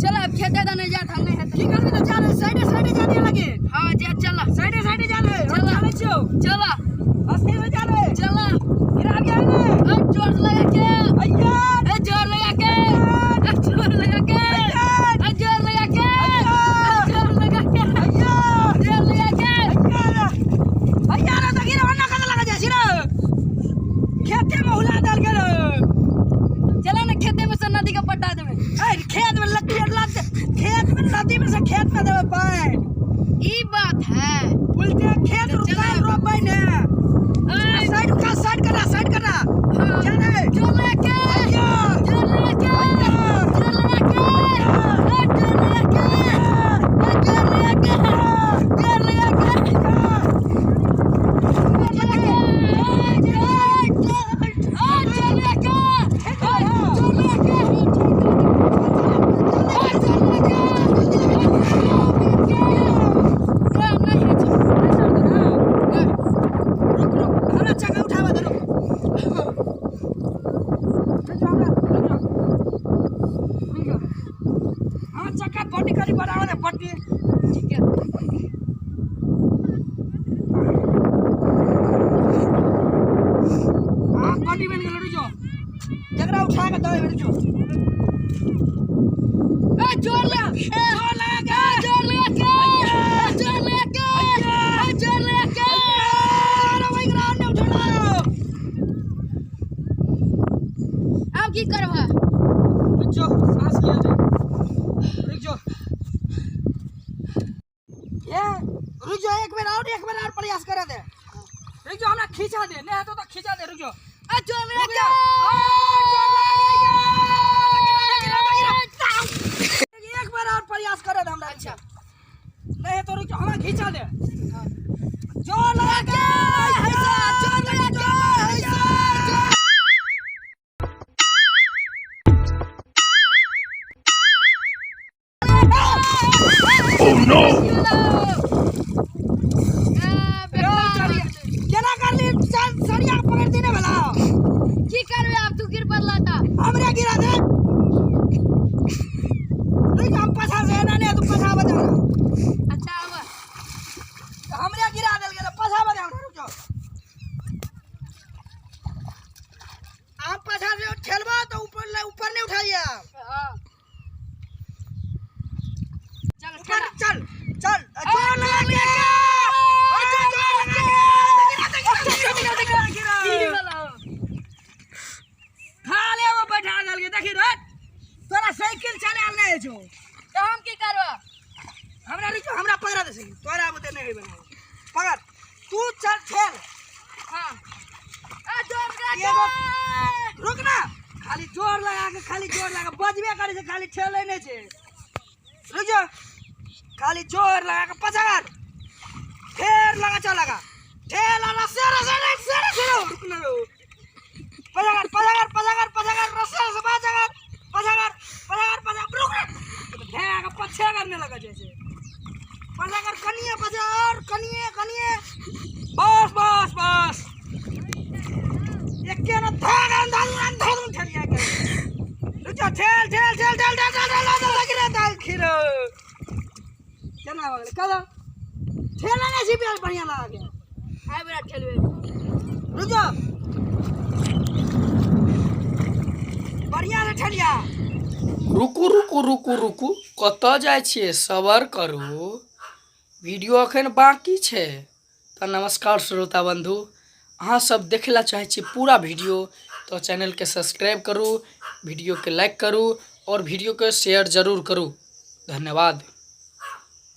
चल अब खेते दने जात हम नहीं हेतै। की करबी तऽ चल साइडे साइडे जा दिया लगे। हाँ जा चल। साइडे साइडे जा ले। हम चला। चलै छियौ। चल। अस्थिर से जा ले। चल। गिरा गया ने। अब जोर लगा के। अय्या। ए जोर लगा के। ए जोर लगा के। ए जोर लगा के। ए जोर लगा के। अय्या। जोर लगा के। अय्या। अय्या रे तऽ गिरा ना कत लगा जाइ छी रे। खेते में हुला देल गेल। चला ना खेते में से नदी के पटा देबे। ए खेत में लग लग खेत में नदी में से खेत में देबै पानि। ई बात है। बोलते खेत चला। रोपाई रोपाई ने। ए, साइड का साइड करा साइड करा। हाँ। चल रे। जोर लगा के। अय्या। जोर लगा के। जोर लगा के। ए जोर लगा के। ए जोर लगा के। जोर लगा के। रुक रुक हमरा चक्का उठावा दे रुक। रुक जा हमरा रुक जा। रुक जा। हमरा चक्का पट्टी खाली बनावा दे पट्टी। हां पट्टी बन गेल रुक जा। जकरा उठा के दे रुक जा। जोर लगा के जोर लगा के जोर लगा के जोर लगा के। अरे भाई ग्राउंड ने उठा। अब की करबा? रुक जाओ सांस लिया दे। रुक जाओ ये रुक जाओ एक बेर और प्रयास करे दे। रुक जाओ हमरा खींचा दे नहीं हेतौ तऽ खींचा दे। रुक जाओ। आ जोर लगा रुक के जा। आ, जोर लगा के, गिरा, गिरा, गिरा, गिरा। एक बार और प्रयास करे दे हमरा। अच्छा। नहीं हेतौ रुक जाओ हमरा खींचा दे। जोर लगा के ऐसा जोर लगा के ऐसा। Oh no! केना करली सरिया पकड़ देने वाला। की करबे आब? तू गिर पड़ला ता हमरे गिरा दे। रुक हम पाछा से एना नहीं तू पाछा बजा हमरा। अच्छा आब हमरे गिरा देल गेल पाछा बजा हमरा। रुक जाओ आप पाछा से ठेलबा तो ऊपर ले ऊपर नहीं उठाइए। हां चल ऊपर चल चल जोर लगा के अच्छा जोर लगा के गिरा गिरा गिरा की गिरा। वाला खाले वो बैठा देल गेल। देखी रे तोरा साइकिल चलायल नहीं छौ। तो हम की करबा? हमरा रुक हमरा पकड़ा दे साइकिल तोरा बुते नहीं होई बनाओ। पकड़ तू चल ठेल। हां आ जोर लगा के एगो रुक ना खाली जोर लगा के खाली जोर लगा के बजबे करे छै खाली ठेले नहीं छै। रुक जा खाली जोर लगा के पछाड़ फेर लगा चल लगा ठेल आ रस्से रस्से रस्से रस्से रुक ना रो। पछाड़ पछाड़ पछाड़ पछाड़ रस्से रस्से पछाड़ पछाड़ पछाड़ पछाड़ रुक ना ढेर के पछे करने लगा जैसे पछाड़ कनिए पछाड़ कनिए कनिए बस बस बस एके ना धागा अंधाधुन अंधाधुन ठेलिया के। रुक जा ठेल ठेल ठेल ठेल ठेल ठेल ठेल ठेल लग रहा था खीरो केना हो गेलै कल ठेला नहीं छी प्याज बढ़िया लगा के आइ बड़ा ठेलबे। रुक जा बढ़िया से ठेलिया। रुकू रुकू रुकू रुकू कतऽ जाइ छियै? सबर करू, वीडियो अखन बाकी छै। तऽ नमस्कार श्रोता बंधु, अहाँ सब देखै ला चाहै छी पूरा वीडियो तो चैनल के सब्सक्राइब करू, वीडियो के लाइक करू और वीडियो के शेयर जरूर करू। धन्यवाद।